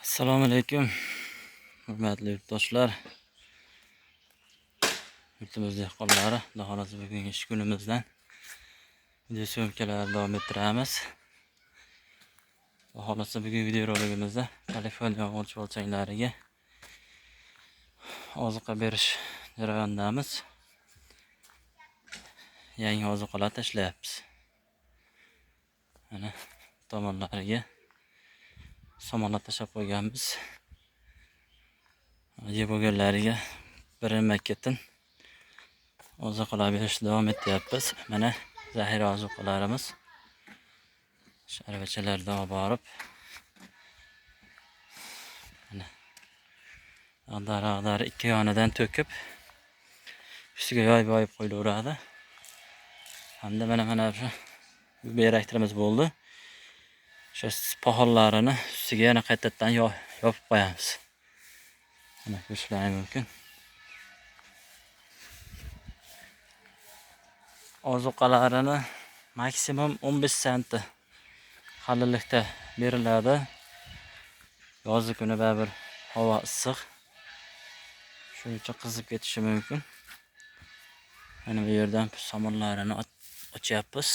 Assalomu alaykum, hurmatli yurtdoshlar, yurtimiz dehqonlari. Xudo xohlasa bugungi ish kunimizdan video syomkalarni davom ettiramiz. Xudo xohlasa bugungi videoroligimizda Kaliforniya yong'oq chuvalchanglariga oziqa berish jarayonidamiz. Yangi oziqalar tashlayapmiz. Mana tomonlariga somonlar tashlab qo'yganmiz. Yeb bo'lganlariga birma-ketin oziqalar berishni davom etyapmiz. Mana zaxira oziqalarimiz shu aravachalarda olib borib, mana ag'dar ikki yonidan to'kib, ustiga yoyib qo'yilaveradi. Hamda mana shu beraktirimiz bo'ldi. Shu poxollarini ustiga yana qaytadan yopib qo'yamiz. Mana ko'rishlaring mumkin. Ozuqalarini maksimum 15 senti qalinlikda beriladi. Yozgi kuni baribir havo issiq. Shuning uchun qizib ketishi mumkin. Mana bu yerdan somonlarini ochyapmiz.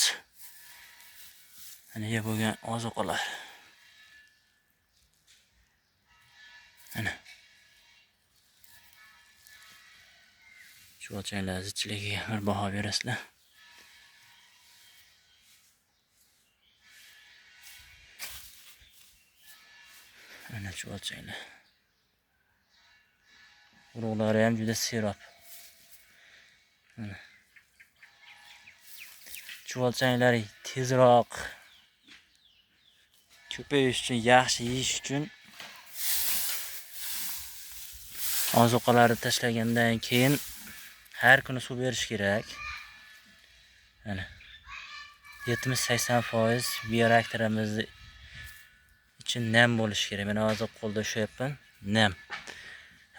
Mana yeb bo'lgan ozuqalar. Mana chuvalchanglar zichligiga bir baho berasizlar. Mana chuvalchanglar. Urug'lari ham juda serob. Mana chuvalchanglar tezroq ko'payish uchun, yaxshi yeyish uchun ozuqalarni tashlagandan keyin har kuni suv berish kerak. Mana 70-80% bioreaktorimizni ichi nam bo'lishi kerak. Mana hozir qo'lda ushlayapman, nam.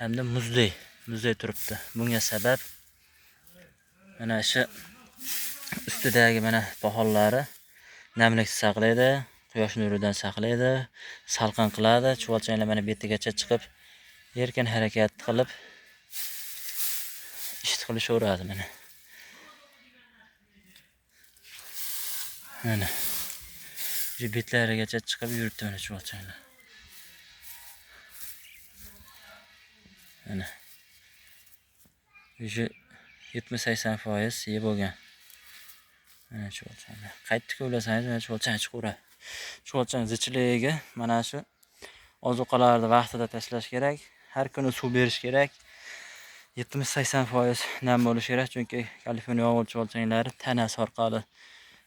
Hamda muzday turibdi. Bunga sabab mana shu ustidagi mana poxollari namlikni saqlaydi, quyosh nuridan saqlaydi, salqin qiladi. Chuvalchanglar mana betigacha chiqib erkin harakat qilib ish qilishaveradi mana. Mana shu betlarigacha chiqib yuribdi mana chuvalchanglar. Mana shu 70-80% yeb bo'lgan. Mana chuvalchanglar. Qaytib ko'lasangiz mana chuvalchang chiqaveradi. Chuvalchang zichligiga mana shu ozuqalarni vaqtida tashlash kerak. Har kuni suv berish kerak. 70-80% nam bo'lishi kerak, chunki Kaliforniya yong'oq chuvalchanglari tanasi orqali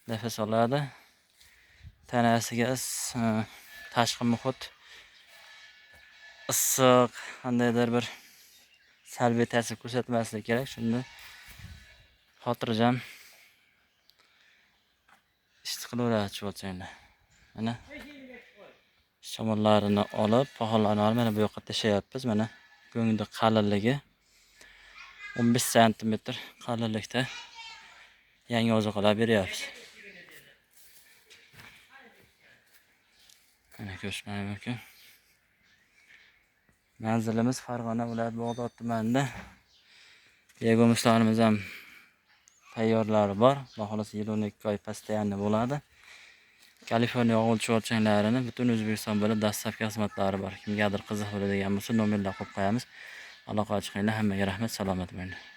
nafas oladi. Tanasiga tashqi muhit issiq, qandaydir bir salbiy ta'sir ko'rsatmasligi kerak. Shunda xotirjam ish qilaveradi chuvalchanglar. Mana somonlarini olib, poxollarini olib mana bu yoqqa tashlayapmiz. Mana go'ngni qalinligi 15 santimetr qalinlikda yangi ozuqalar beryapmiz. Mana ko'rishlaring mumkin. Manzilimiz Farg'ona viloyati Bag'dod tumanida. Biogumuslarimiz ham tayyorlari bor. Xudo xohlasa yil 12 oy постоянно bo'ladi. Kaliforniya yong'oq chuvalchanglarini butun O'zbekiston bo'ylab dastlabki xizmatlari bor. Kimgadir qiziq bo'ladigan bo'lsa, nomerlar qo'yib qo'yamiz. Aloqaga chiqinglar. Hammaga rahmat, salomat bo'linglar.